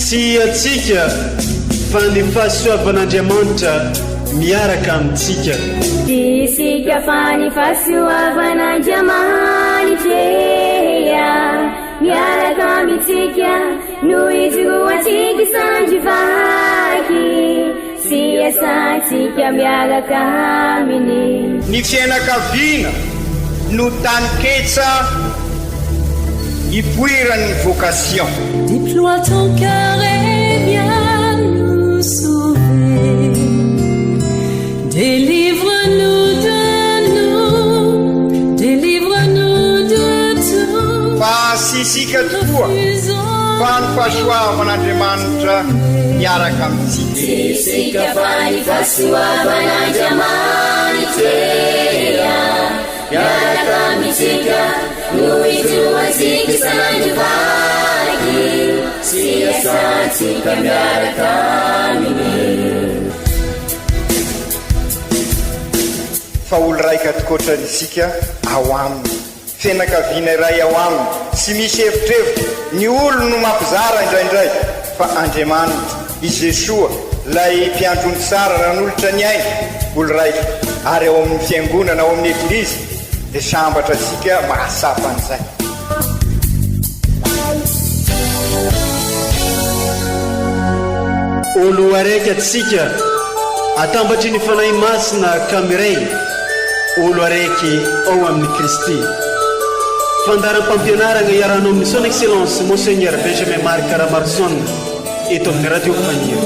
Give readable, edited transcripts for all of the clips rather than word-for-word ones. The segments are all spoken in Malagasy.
Tsy antsika fa ny fahasoavan'Andriamanitra miaraka amintsika. Tsy isika fa ny fahasoavan'Andriamanitra miaraka amintsika no ijoroantsika sandry vaky sy iasantsika miaraka aminy. Ny fiainakaviana no taninketsa ipoiran'ny vocation. Déploie ton cœur et viens nous sauver. Délivre-nous de nous, délivre-nous de tout. Fa tsy isika tokoa fa ny fahasoavan'Andriamanitra miaraka amintsika. Tsy isika fa ny fahasoavan'Andriamanitra miaraka amintsika no ijoroantsika isan'andro vaky sy iasantsika miaraka aminy. Fa olo raika tokoatra isika ao aminy. Fianakaviana iray ao aminy, tsy misy evitrevitra, ny olony no mampizara indraindray, fa Andriamanitra, i Jesoa, ilay Mpiandry ondry tsara nanolotra ny ainy, olo raika, ary ao amin'ny Fiangonana, ao amin'ny Eglizy, dia sambatra antsika mahatsapa an'izay. Olo araiky atsika atambatry ny Fanahy Masina ka miray olo araiky ao amin'i Kristy. Fandaharam-pampianaragna iarahanao amin'ny Son Excellence Monseigneur Benjamin Marc Ramaroson eto amin'ny Radio Faniry.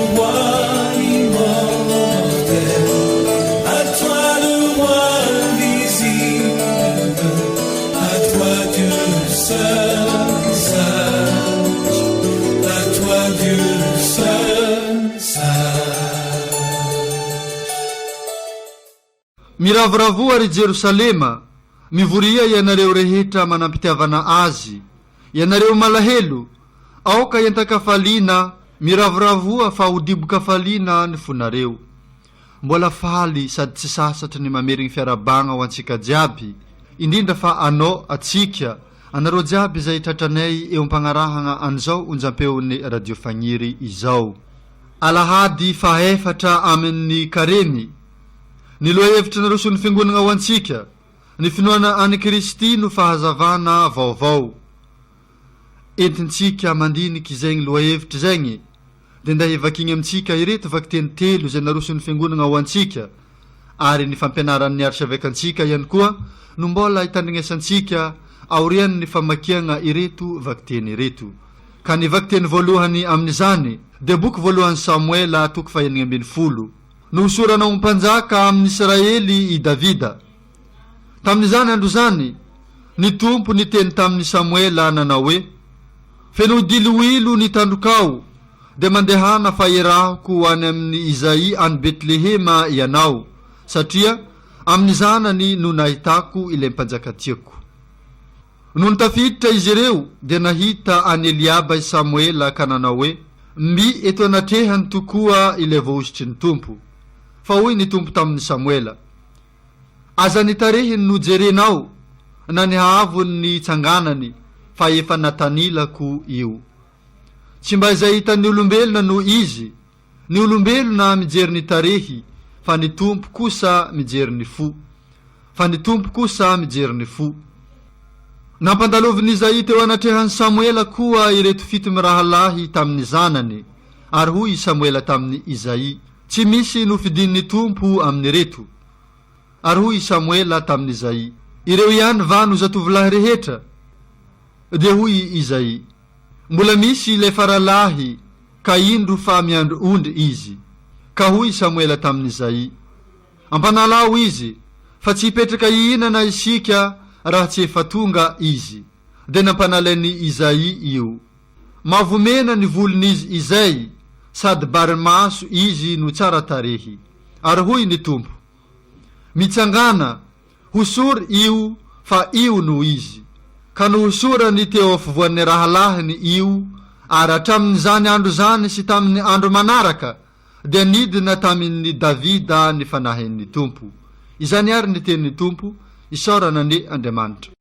Miravoravoa, ry Jerosalema, mivoria ianareo rehetra manam-pitiavana azy, ianareo malahelo, aoka hientan-kafaliana, miravoravoa fa ho dibo-kafaliana ny fonareo. Mbola faly sady tsy sasatry ny mamerigny fiarahabagna ho antsika jiaby, indrindra fa anao, atsika, anareo jiaby izay tratranay eo am-pagnarahagna an'izao onjam-peon'ny Radio Fagniry izao. Alahady fahaefatra amin'ny Karemy, ny lohahevitra naroson'ny Fiangonagna ho antsika, Ny finoana an'i Kristy no fahazavana vaovao. Entintsika mandinika izegny lohahevitra izegny, dia ndeha hivakigny amintsika ireto vakiteny telo izay naroson'ny Fiangonagna ho antsika, ary ny fampianaran'ny Archevêque antsika ihany koa no mbola hitandrignesantsika aorian'ny famakiagna ireto vakiteny ireto. Ka ny vakiteny voalohany amin'izany dia boky voalohan'i Samoela toko fahenigna ambinifolo. Nohosorana ho mpanjaka amin'Israely i Davida. Tamin'izany andro izany, ny Tompo niteny tamin'i Samoela nanao hoe, Fenoy diloilo ny tandrokao, dia mandehana fa irahiko ho any amin'i Izaì any Betlehema ianao, satria amin'ny zanany no nahitako ilay mpanjaka tiako. Nony tafiditra izy ireo, dia nahita an'i Eliaba i Samoela ka nanao hoe, Mby eto anatrehany tokoa ilay voahosotry ny Tompo. Fa hoy ny Tompo tamin'i Samoela, Aza ny tarehiny no jerenao na ny haavon'ny tsanganany fa efa natanilako io. Tsy mba izay hitan'ny olombelona no izy, ny olombelona mijery ny tarehy fa ny Tompo kosa mijery ny fo. Fa ny Tompo kosa mijery ny fo. Nampandalovin'i Izaia teo anatrehan'i Samoela koa ireto fito mirahalahy tamin'ny zanany, ary hoy i Samoela tamin'i Izaia, Tsy misy nofidin'ny Tompo amin'ireto. Ary hoy i Samoela tamin'Izaia, Ireo ihany va no zatovolahy rehetra? Dia hoy i Izaia, Mbola misy ilay faralahy, ka indro fa miandry ondry izy. Ka hoy i Samoela tamin'Izaia, Ampanalao izy, fa tsy hipetraka hihinana isika raha tsy efa tonga izy. Dia nampanalain'i Izaia io. Mavo mena ny volon'izy izay, sady bary maso izy no tsara tarehy. Ary hoy ny Tompo, Mitsangàna, hosory io, fa io no izy. Ka nohosorany teo afovoan'ny rahalahiny io, ary hatramin'izany andro izany sy tamin'ny andro manaraka, dia nidina tamin'i Davida ny Fanahin'ny Tompo. Izany àry ny tenin'ny Tompo, isaorana anie Andriamanitra.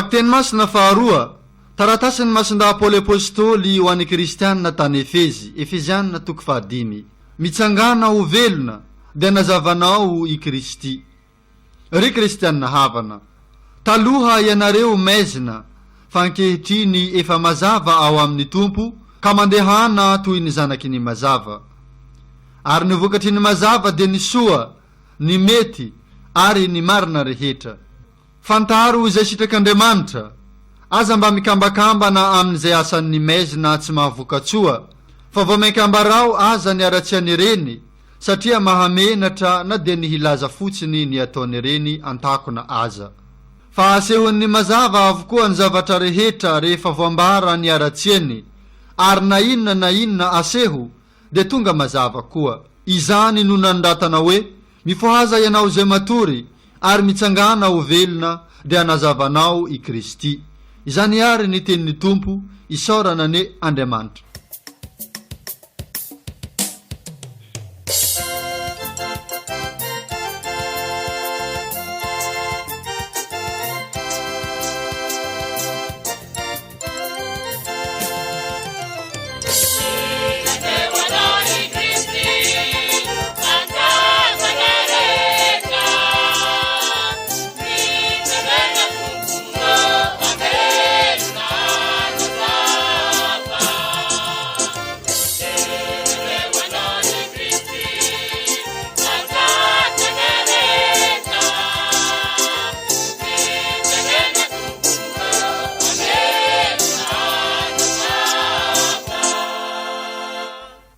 Vakiteny masina faharoa, Taratasin'i Masindahy Paoly Apostoly ho an'ny Kristianina tany Efezy, Efeziana toko fahadimy. Mitsangàna ho velona, dia nazavanao i Kristy. Ry Kristianina havana, taloha ianareo maizina, fa ankehitriny efa mazava ao amin'ny Tompo, ka mandehana toy ny zanaky ny mazava. Ary ny vokatry ny mazava dia ny soa, ny mety, ary ny marina rehetra. Fantaro izay sitrak'Andriamanitra. Aza mba mikambakambana amin'izay asan'ny maizina tsy mahavoka-tsoa, fa vao mainka ambarao aza ny haratsian'ireny, satria mahamenatra na dia ny hilaza fotsiny ny ataon'ireny an-takona aza. Fa asehon'ny mazava avokoa ny zavatra rehetra rehefa voambara ny haratsiany, ary na inona na inona aseho dia tonga mazava koa. Izany no nanoratana hoe, Mifohaza ianao izay matory, ary mitsangàna ho velona, dia hanazava anao i Kristy. Izany àry ny tenin'ny Tompo, isaorana anie Andriamanitra.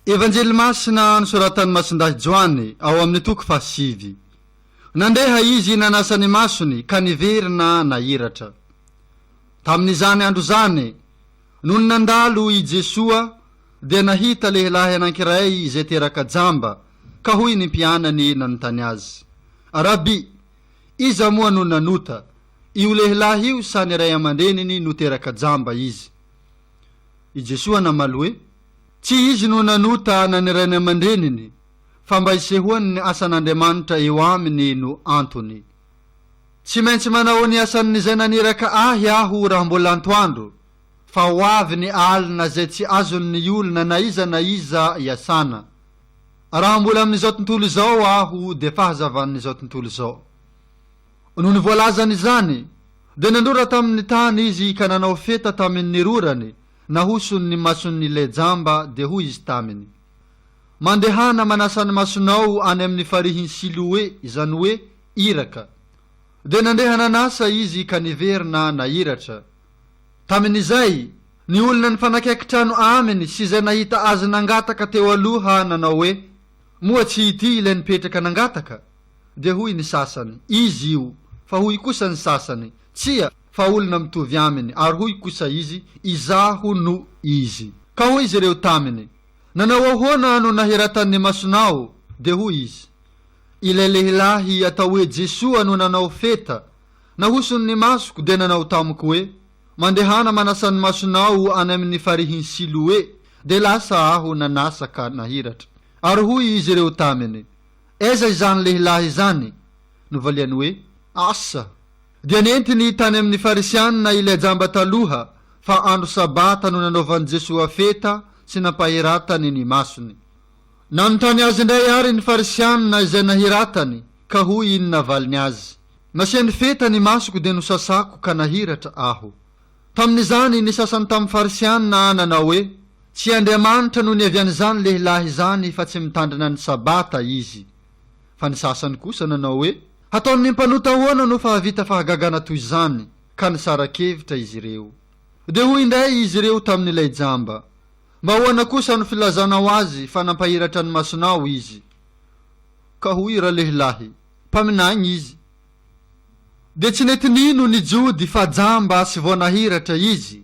Evanjely Masina nosoratan'i Masindahy Joany ao amin'ny toko fahasivy. Nandeha izy nanasa ny masony ka niverina nahiratra. Tamin'izany andro izany, nony nandalo i Jesoa dia nahita lehilahy anankiray izay teraka jamba, ka hoy ny mpianany nanontany azy, Rabi, iza moa no nanota, io lehilahy io sa ny ray aman-dreniny no teraka jamba izy? I Jesoa namaly hoe, Tsy izy no nanota na ny rainy aman-dreniny, fa mba hisehoan'ny asan'Andriamanitra eo aminy no antony. Tsy maintsy manao ny asan'izay naniraka ahy aho raha mbola antoandro, fa ho avy ny alina izay tsy azon'ny olona na iza na iza iasana. Raha mbola amin'izao tontolo izao aho dia fahazavan'izao tontolo izao. Nony voalazany izany, dia nandrora tamin'ny tany izy ka nanao feta tamin'ny rorany, nahosony ny mason'ilay jamba, dia hoy izy taminy, Mandehana manasa ny masonao any amin'ny farihin'i Siloe, izany hoe, Iraka. Dia nandeha nanasa izy ka niverina nahiratra. Tamin'izay, ny olona nifanakaiky trano aminy sy izay nahita azy nangataka teo aloha nanao hoe, Moa tsy ity ilay nipetraka nangataka? Dia hoy ny sasany, Izy io. Fa hoy kosa ny sasany, Tsia, fa olona mitovy aminy. Ary hoy kosa izy, Izaho no izy. Ka hoy izy ireo taminy, Nanao ahoana no nahiratan'ny masonao? Dia hoy izy, Ilay lehilahy atao hoe Jesoa no nanao feta, nahosony ny masoko, dia nanao tamiko hoe, Mandehana manasa ny masonao any amin'ny farihin'i Siloe. Dia lasa aho nanasa ka nahiratra. Ary hoy izy ireo taminy, Aiza izany lehilahy izany? Novaliany hoe, Asa. Dia nentiny tany amin'ny Farisianina ilay jamba taloha, fa andro Sabata no nanaovan'i Jesoa feta sy nampahiratany ny masony. Nanontany azy indray àry ny Farisianina izay nahiratany, ka hoy ny navaliny azy, Nasiany feta ny masoko dia nosasako ka nahiratra aho. Tamin'izany ny sasany tamin'ny Farisianina nanao hoe, Tsy Andriamanitra no niavian'izany lehilahy izany fa tsy mitandrina ny Sabata izy. Fa ny sasany kosa nanao hoe, Hataon'ny mpanota ahoana no fahavita fahagagana toy izany? Ka nisara-kevitra izy ireo. Dia hoy indray izy ireo tamin'ilay jamba, Mba ahoana kosa no filazanao azy fa nampahiratra ny masonao izy? Ka hoy ralehilahy, Mpaminany izy. Dia tsy nety nino ny Jody fa jamba sy vao nahiratra izy,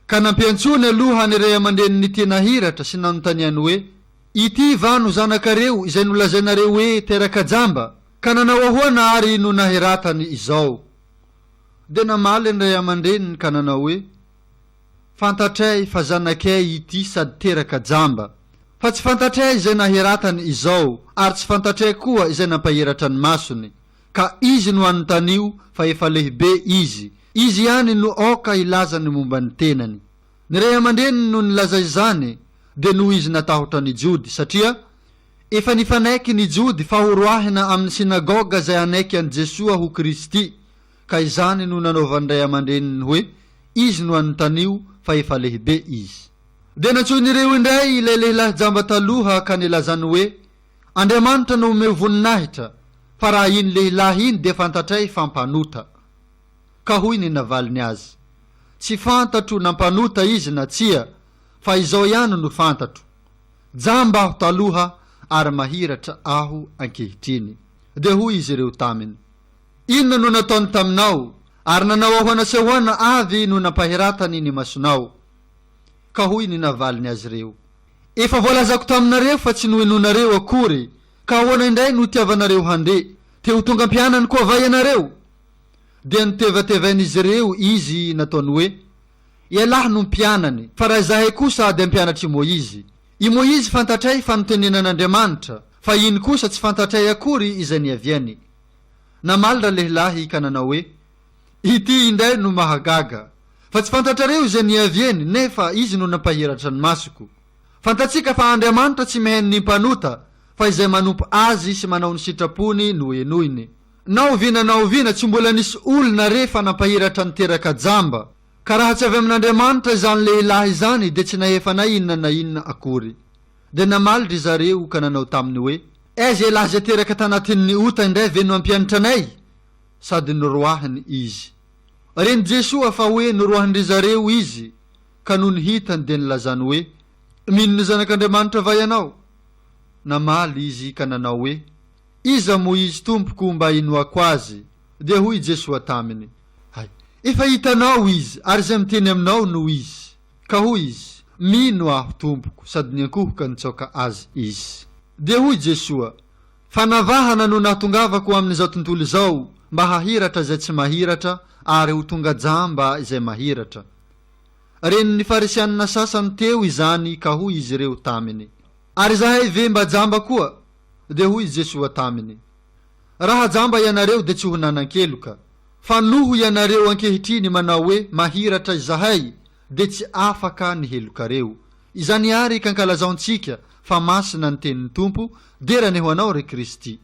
ka nampiantsoany aloha ny ray aman-drenin'ity nahiratra sy nanontaniany hoe, Ity va no zanakareo izay nolazainareo hoe teraka jamba? Ka nanao ahoana àry no nahiratany izao? Dia namaly ny ray aman-dreniny ka nanao hoe, Fantatray fa zanakay ity sady teraka jamba. Fa tsy fantatray izay nahiratany izao, ary tsy fantatray koa izay nampahiratra ny masony. Ka izy no anontanio fa efa lehibe izy. Izy ihany no aoka hilaza ny momba ny tenany. Ny ray aman-dreniny no nilaza izany dia noho izy natahotra ny Jody, satria efa nifanaiky ny Jody fa horoahina amin'ny synagoga izay hanaiky an'i Jesoa ho Kristy, ka izany no nanaovan'ny ray aman-dreniny hoe, Izy no anontanio fa efa lehibe izy. Dia nantsoin'ireo indray ilay lehilahy jamba taloha ka nilazany hoe, Andriamanitra no omeo voninahitra, fa raha iny lehilahy iny dia fantatray fa mpanota. Ka hoy ny navaliny azy, Tsy fantatro na mpanota izy na tsia, fa izao ihany no fantatro, Jamba aho taloha ary mahiratra aho ankehitriny. Dia hoy izy ireo taminy, Inona no nataony taminao, ary nanao ahoana sy ahoana avy no nampahiratany ny masonao? Ka hoy ny navaliny azy ireo, Efa voalazako taminareo fa tsy nohenoinareo akory, ka ahoana indray no itiavanareo handre? Te ho tonga mpianany koa va ianareo? Dia notevatevain'izy ireo izy nataony hoe, Ialahy no mpianany, fa raha izahay kosa dia mpianatr'i Môizy. I Môizy fantatray fa notenenan'Andriamanitra, fa iny kosa tsy fantatray akory izay niaviany. Namaly ralehilahy ka nanao hoe, Ity indray no mahagaga, fa tsy fantatrareo izay niaviany, nefa izy no nampahiratra ny masoko. Fantatsika fa Andriamanitra tsy mihaino ny mpanota, fa izay manompo Azy sy manao ny sitrapony no henoiny. Na oviana na oviana tsy mbola nisy olona re fa nampahiratra niteraka jamba. Ka raha tsy avy amin'Andriamanitra izany lehilahy izany dia tsy nahefa na inona na inona akory. Dia namaly ry zareo ka nanao taminy hoe, Aiza ialahy izay teraka tanatin'ny ota indray ve no hampianatra anay? Sady noroahiny izy. Ren'i Jesoa fa hoe noroahin-dry zareo izy, ka nony hitany dia nilazany hoe, Mino ny Zanak'Andriamanitra va ianao? Namaly izy ka nanao hoe, Iza moa izy Tompoko mba hinoako azy? Dia hoy i Jesoa taminy, Hay, efa hitanao izy, ary izay miteny aminao no izy. Ka hoy izy, Mino aho, Tompoko, sady niankohoka nitsaoka azy izy. Dia hoy Jesoa, Fanavahana no nahatongavako amin'izao tontolo izao, mba hahiratra izay tsy mahiratra, ary ho tonga jamba izay mahiratra. Ren'ny Farisianina sasany teo izany ka hoy izy ireo taminy, Ary izahay ve mba jamba koa? Dia hoy Jesoa taminy, Raha jamba ianareo dia tsy ho nanan-keloka, fa noho ianareo ankehitriny manao hoe, Mahiratra izahay, dia tsy afaka ny helokareo. Izany àry ka ankalazaontsika fa masina ny tenin'ny Tompo, dera anie ho Anao ry Kristy.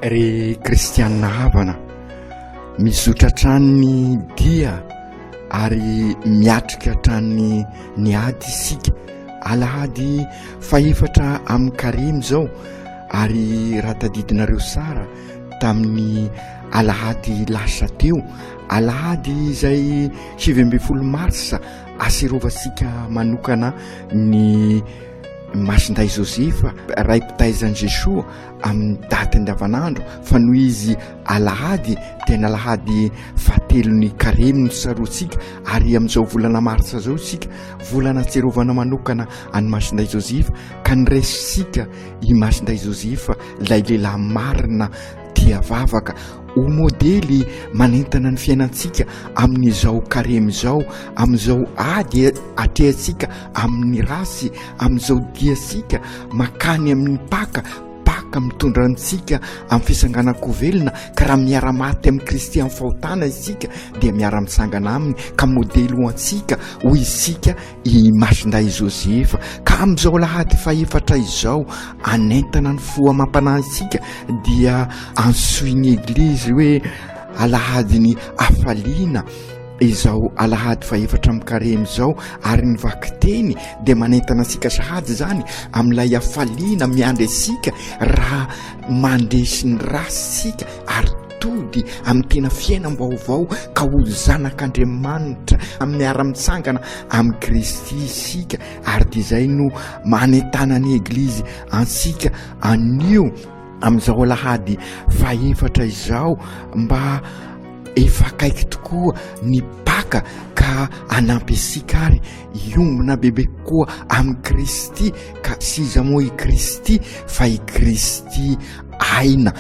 Ry kristianina havana, mizotra hatrany ny dia ary miatrika hatrany ny ady isika. Alahady fahefatra amin'ny karemy izao ary raha tadidinareo sara tamin'ny alahady lasa teo, alahady izay 19 marsa aserovantsika manokana ny Masindahy Josefa, ray mpitaiza an'i Jesoa amin'ny daty andavanandro fa noho izy alahady dia ny alahady fahatelon'ny karemy no tsaroantsika ary amin'izao volana martsa izao isika volana tserovana manokana an'i Masindahy Josefa ka niraisintsika i Masindahy Josefa ilay lehilahy marina tia vavaka ho modely manentana ny fiainantsika amin'izao karemy izao amin'izao ady atrehantsika amin'ny rasy amin'izao diantsika makany amin'ny paka paka mitondra antsika amin'ny fisanganan-ko velona ka raha miara-maty amin'i Kristy amin'ny fahotana isika dia miara-mitsangana aminy ka modely ho antsika hoy isika i Masindahy Josefa ka amin'izao alahady fahefatra izao anentana ny fo amam-panahintsika dia antsoin'ny Eglizy hoe alahadin'ny hafaliana izao alahady fahefatra amin'ny karemy izao ary ny vakiteny dia manentana antsika sahady izany amin'ilay hafaliana miandry antsika raha mandresy ny ratsy isika ary tody amin'ny tena fiainam-baovao ka ho zanak'Andriamanitra miara-mitsangana amin'i Kristy isika ary dia izay no manentana ny Eglizy antsika anio amin'izao alahady fahefatra izao mba efa akaiky tokoa ny Paka ka hanampy antsika ary hiombona bebe kokoa amin'i Kristy ka tsy iza moa i Kristy fa i Kristy aina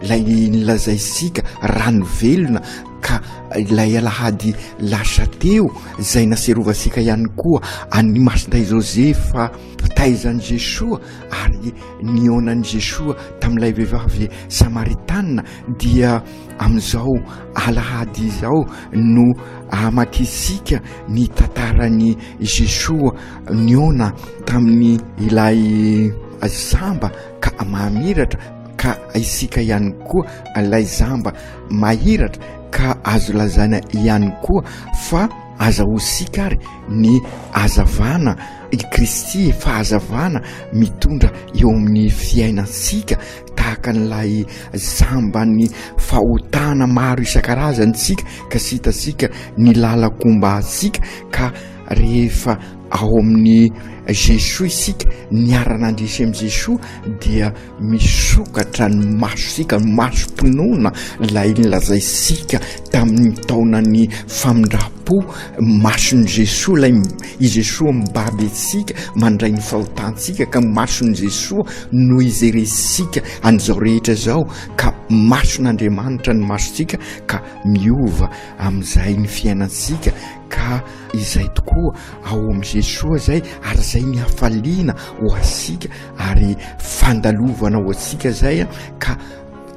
ilay nilazaintsika rano velona. Ka ilay alahady lasa teo izay naserovantsika ihany koa an'i Masindahy Josefa mpitaiza an'i Jesoa ary nihaonan'i Jesoa tamin'ilay vehivavy samaritana dia amin'izao alahady izao no amakintsika ny tantaran'i Jesoa nihaona tamin'ny ilay zamba ka mamiratra ka isika ihany koa ilay zamba mahiratra ka azo lazaina ihany koa fa azahoantsika ary ny hazavana i Kristy fahazavana mitondra eo amin'ny fiainantsika tahaka an'ilay zamban'ny fahotana maro isan-karazany tsika ka sy hitantsika ny lalan-komba antsika ka rehefa ao amin'ny Jesoa isika niara-nandresy amin'i Jesoa dia misokatra ny masontsika, ny masom-pinoana ilay nolazaintsika tamin'ny taonan'ny famindram-po, mason'i Jesoa ilay i Jesoa mibaby antsika, mandray ny fahotantsika ka mason'i Jesoa no ijerentsika an'izao rehetra izao ka mason'Andriamanitra ny masontsika ka miova amin'izay ny fiainantsika ka izay tokoa ao amin'i Jesoa izay ary izay ny hafaliana ho antsika ary fandalovana ho antsika izay ka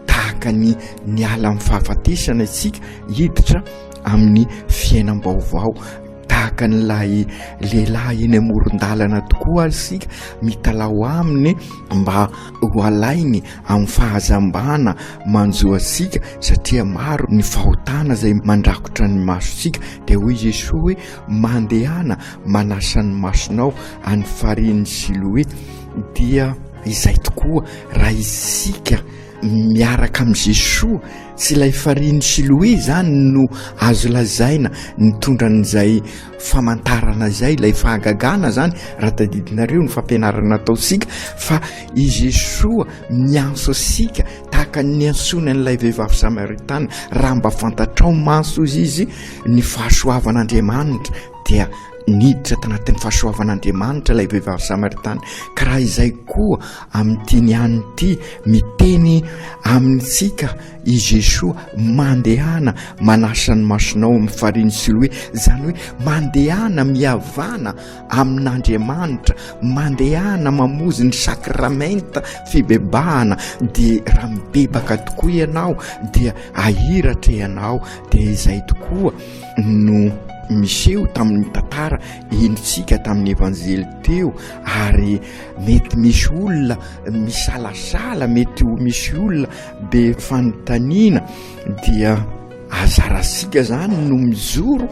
tahaka ny niala amin'ny fahafatesana isika hiditra amin'ny fiainam-baovao tahaka an'ilay lehilahy eny amoron-dalana tokoa ary isika mitalaho aminy mba ho alainy amin'ny fahazambana manjo antsika satria maro ny fahotana izay mandrakotra ny masontsika dia hoy Jesoa hoe mandehana manasa ny masonao any farihin'i Siloe dia izay tokoa raha isika miaraka amin'i Jesoa tsy ilay farihin'i Siloe izany no azo lazaina nitondra an'izay famantarana izay ilay fahagagana izany raha tadidinareo ny fampianarana nataontsika fa i Jesoa miantso antsika tahaka ny niantsoany an'ilay vehivavy samaritana raha mba fantatrao mantsy hozy izy ny fahasoavan'Andriamanitra dia niditra tanatin'ny fahasoavan'Andriamanitra ilay vehivavy samaritana ka raha izay koa amin'ity niany ity miteny amintsika i Jesoa mandehana manasa ny masonao amin'ny fariny Siloe izany hoe mandehana mihavana amin'Andriamanitra mandehana mamozy ny sakramenta fibebahana dia raha mibebaka tokoa ianao dia ahiratra ianao dia izay tokoa no miseho tamin'ny tantara henontsika tamin'ny evanjely teo ary mety misy olona misalasala mety ho misy olona be fanontaniana dia azarasika zany no mijoro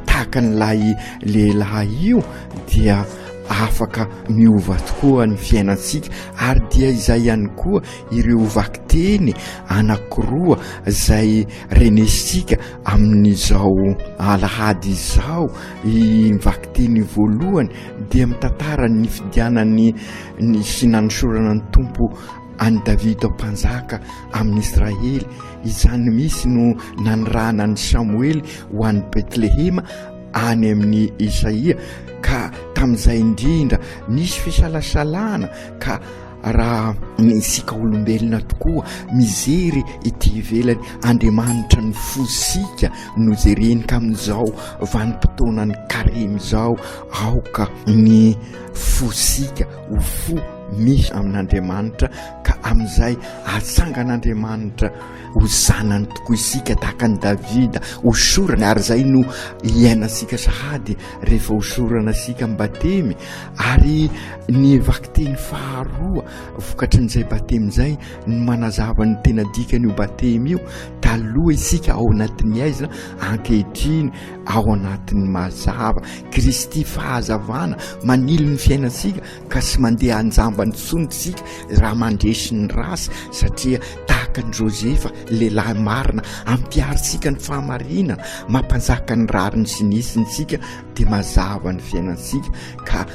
tahaka an'ilay lehilahy io dia afaka miova tokoa ny fiainantsika ary dia izay ihany koa ireo vakiteny anankiroa izay renesika amin'izao alahady izao. Ny vakiteny voalohany dia mitantara ny nifidianany ny sy nanosorana ny Tompo an'i Davida mpanjaka amin'ny Israely. Izany mihitsy no nanirahana an'i Samoely ho any Betlehema any amin'i Isaia ka tamin'izay indrindra nisy fisalasalana ka raha isika olombelona tokoa mijery ety ivelany Andriamanitra ny fosika no jereny ka amin'izao vanim-potoanan'ny karemy izao aoka ny fosika ho fo misy amin'Andriamanitra ka amin'izay atsangan'Andriamanitra ho zanany tokoa isika tahaka an'i Davida hosorany ary izay no iainantsika sahady rehefa hosorana isika amin'ny batemy ary ny vakiteny faharoa vokatrin'izay batemy izay ny manazava ny tena dikan'io batemy io taloha isika ao anatin'ny aizina ankehitriny ao anatin'ny mazava Kristy fahazavana manilo ny fiainantsika ka tsy mandeha anjambany intsony isika raha mandresy ny ratsy satria tahaka an'i Josefa lehilahy marina ampiharintsika ny fahamarinana mampanjaka ny rariny sy ny hitsiny isika dia mazava ny fiainantsika ka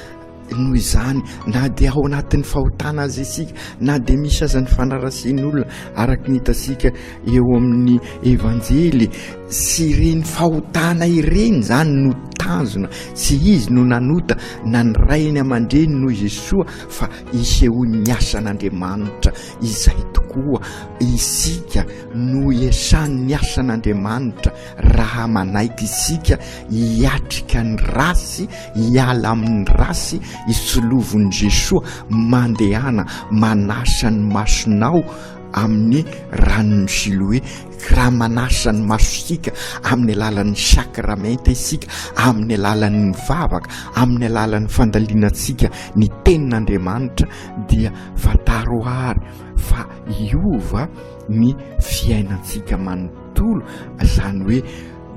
noho izany na dia ao anatin'ny fahotana aza isika na dia misy aza ny fanarasian'olona araka ny hitantsika eo amin'ny evanjely sy ireny fahotana ireny izany no. tanjona, tsy izy no nanota na ny rainy aman-dreniny hoy Jesoa fa isehoan'ny asan'Andriamanitra izay tokoa isika no iasan'ny asan'Andriamanitra raha manaiky isika hiatrika ny rasy, hiala amin'ny rasy, hisolovon'i Jesoa, mandehana manasa ny masonao amin'ny ranon'i Siloe, raha manasa ny masontsika amin'ny alalan'ny sakramenta isika, amin'ny alalan'ny vavaka, amin'ny alalan'ny fandalinantsika ny tenin'Andriamanitra dia fantaro àry fa hiova ny fiainantsika manontolo, izany hoe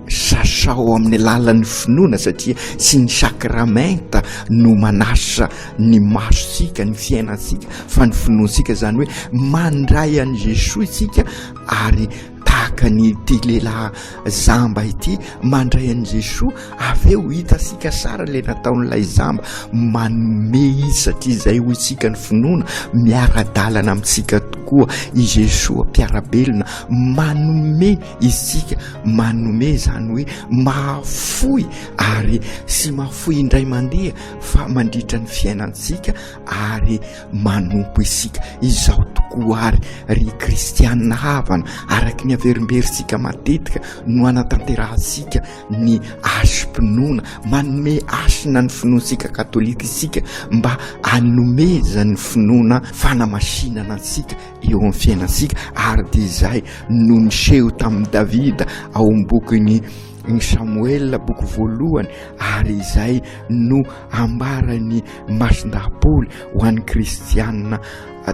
sasao amin'ny alalan'ny finoana satria tsy ny sakramenta no manasa ny masontsika, ny fiainantsika fa ny finoantsika, izany hoe mandray an'i Jesoa isika ary tahaka ny ity lehilahy zamba ity mandray an'i Jesoa avy eo hitantsika sara ilay nataon'ilay zamba manome izy satria izay hoy isika ny finoana miara-dalana amintsika tokoa i Jesoa mpiara-belona manome isika manome izany hoe mahafoy ary sy mahafoy indray mandeha fa mandritra ny fiainantsika ary manompo isika. Izao tokoa àry, ry kristiana havana, araka ny averimberintsika matetika no anatanterahantsika ny hasim-pinoana, manome hasina ny finoantsika katolika isika mba hanomezan'ny finoana fanamasinana antsika eo amin'ny fiainantsika, ary dia izay no niseho tamin'i Davida ao amin'ny bokin'ny ny Samoela boky voalohany ary izay no ambaran'i Masindahy Paoly ho an'ny kristianina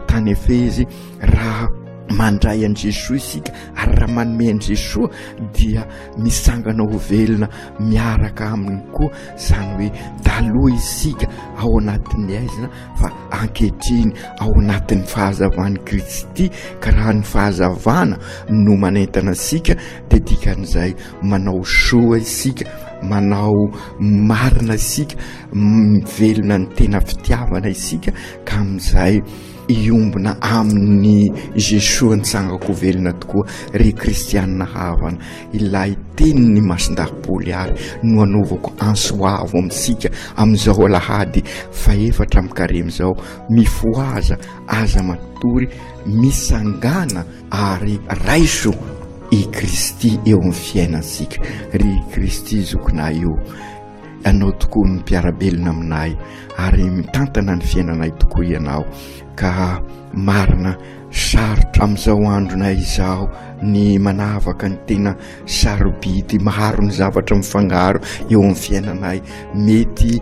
tany Efezy raha mandray an'i Jesoa isika ary raha manome an'i Jesoa dia misangana ho velona miaraka aminy koa izany hoe taloha isika ao anatin'ny aizina fa ankehitriny ao anatin'ny fahazavan'i Kristy ka raha ny fahazavana no manentana antsika dia dikan'izay manao soa isika manao marina isika mivelona ny tena fitiavana isika ka amin'izay hiombona amin'ny Jesoa nitsangako velona tokoa ry kristianina havana ilay tenin'ny Masindahy Paoly ary no anaovako antso avo amintsika amin'izao alahady fahefatra amin'ny karemy izao mifohaza aza matory misangana ary raiso i Kristy eo amin'ny fiainantsika ry Kristy zokinay io Ianao tokoa no mpiara-belona aminay ary mitantana ny fiainanay tokoa Ianao ka marina sarotra amin'izao andronay izao ny manavaka ny tena sarobidy maro ny zavatra mifangaro eo amin'ny fiainanay mety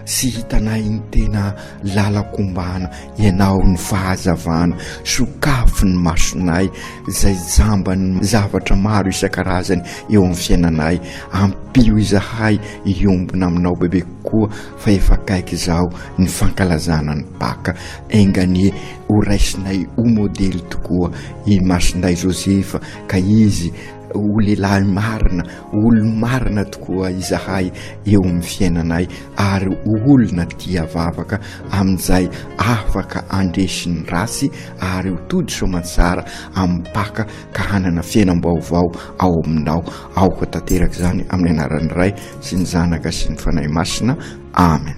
sy hitanay ny tena lalakombana Ianao ny fahazavana, sokafy ny masonay izay jamban'ny zavatra maro isan-karazany eo amin'ny fiainanay. Ampio izahay hiombona aminao bebe kokoa fa efa akaiky izao ny fankalazana ny Paka. Enga anie ho raisinay ho modely tokoa i Masindahy Josefa ka izy ho lehilahy marina, olo-marina tokoa izahay eo amin'ny fiainanay ary ho olona tia vavaka amin'izay afaka handresy ny ratsy ary ho tody soamantsara amin'ny Paka ka hanana fiainam-baovao ao aminao. Aoka tanteraka izany amin'ny anaran'ny Ray sy ny Zanaka sy ny Fanahy Masina. Amen.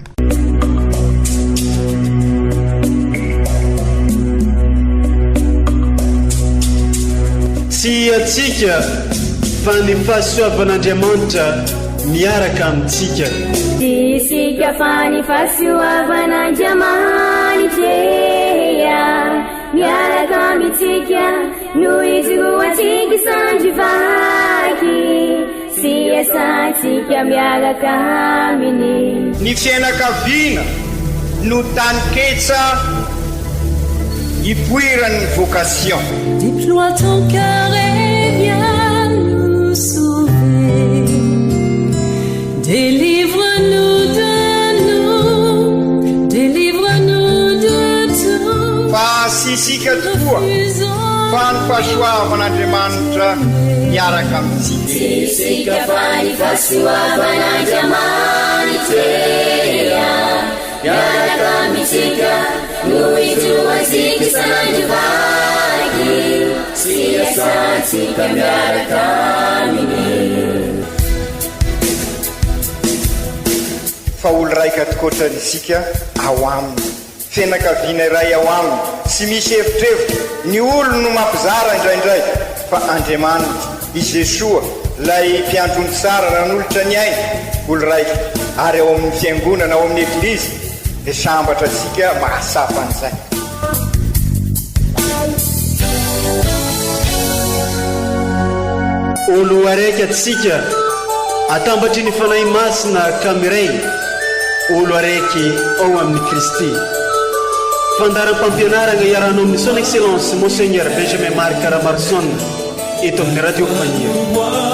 Tsy antsika fa ny fahasoavan'Andriamanitra miaraka amintsika. Tsy isika fa ny fahasoavan'Andriamanitra miaraka amintsika no ijoroantsika sandry vaky. Sy iasantsika miaraka aminy. Ny fiainakaviana no taninketsa ipoiran'ny vocation. Déploie ton cœur et viens nous sauver. Délivre-nous de nous, délivre-nous de tout. Fa tsy isika tokoa fa ny fahasoavan'Andriamanitra miaraka amintsika. Tsy isika fa ny fahasoavan'Andriamanitra miaraka amintsika no ijoroantsika isan'andro vaky sy iasantsika miaraka aminy. Fa olo raika tokoatra isika ao aminy. Fianakaviana iray ao aminy. Tsy misy evitrevitra. Ny olo no mampizara indraindray. Fa Andriamanitra, i Jesoa, ilay mpiandry ondry tsara nanolotra ny ainy, olo raika. Ary ao amin'ny fiangonana, ao amin'ny Eglizy, dia sambatra isika mahatsapa an'izay. Olo araiky atsika atambatry ny Fanahy Masina ka miray olo araiky ao amin'i Kristy. Fandaharam-pampianaragna iarahanao amin'ny Son Excellence Monseigneur Benjamin Marc Ramaroson eto amin'ny Radio Faniry.